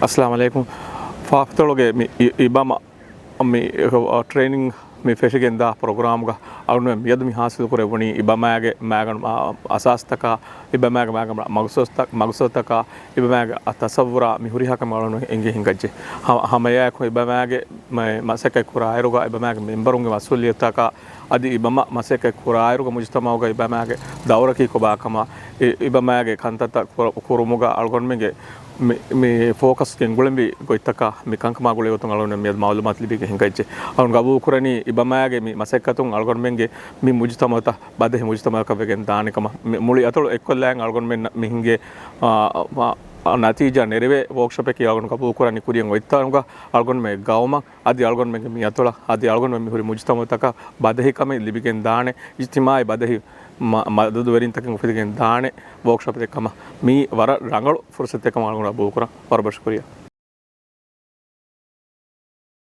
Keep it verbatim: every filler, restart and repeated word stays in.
އައްސަލާމު ޢަލައިކުމް. ފާފިތަޅުގެ މި އި-، އިބަމަ މި، އަ، ޓްރެއިނިން މި ފެށިގެން ދާ ޕްރޮގްރާމްގަ އަޅުގަނޑުމެން މިއަދު މި ހާސިލު ކުރެވުނީ އިބަމާގެ މައިގަނޑު، އާ، އަސާސްތަކާ، އިބަމާގެ މައިގަނޑު މަގުސަދުތަ-، މަގުސަދުތަކާ، އިބަމާގެ ތަސައްވުރާ މި ހުރިހާ ކަމެއް އަޅުގަނޑު އެނގި ހިނގައްޖެ. ހަ-، ހަމައެއާއެކު އިބަމާގެ މަ-، މަސައްކަތް ކުރާއިރުގަ އިބަމާގެ މެމްބަރުންގެ މަސްއޫލިއްޔަތުތަކާ އަދި އިބަމަ މަސައްކަތް ކުރާއިރުގަ މުޖުތަމަޢުގަ އިބަމާގެ ދައުރަކީ ކޮބާކަމާ، އި-، އިބަމާގެ ކަންތައްތައް ކުރ-، ކުރުމުގަ އަޅުގަނޑުމެންގެ މި، މި ފޯކަސް ގެންގުޅެންވީ ގޮތްތަކާ މި ކަންކަމާ ގުޅޭ ގޮތުން އަޅުގަނޑު މިއަދު މަޢުލޫމާތު ލިބިގެން ހިނގައްޖެ. އަޅުގަނޑު ގަބޫލުކުރަނީ އިބަމާގެ މި މަސައްކަތުން އަޅުގަނޑުމެންގެ މި މުޖުތަމަޢުތައް ބަދަހި މުޖުތަމަޢަކަށް ވެގެން ދާނެ ކަމަށް. މި މުޅި އަތޮޅު އެއްކޮށްލާން އަޅުގަނޑުމެން މި ހިނގޭ، އާ، އާ، ނަތީޖާ ނެރެވޭ ވޯކްޝޮޕަކީ އަޅުގަނޑު ގަބޫލުކުރަނީ ކުރިއަށް އޮތްތަނުގަ އަޅުގަނޑުމެން ގައުމަށް އަދި އަޅުގަނޑުމެންގެ މި އަތޮޅަށް އަދި އަޅުގަނޑުމެން މި ހުރި މުޖުތަމަޢުތަކަށް ބަދަހިކަމެއް ލިބިގެން ދާނެ، އިޖްތިމާޢީ ބަދަހި މަ-، މަދަދުވެރިންތަކެއް އުފެދިގެން ދާނެ ވޯކްޝޮޕެއް ކަމަށް. މީ ވަރަށް ރަނގަޅު ފުރުސަތެއް ކަމަށް އަޅުގަނޑު ގަބޫލުކުރަން. ވަރަށް ބޮޑަށް ޝުކުރިއްޔާ.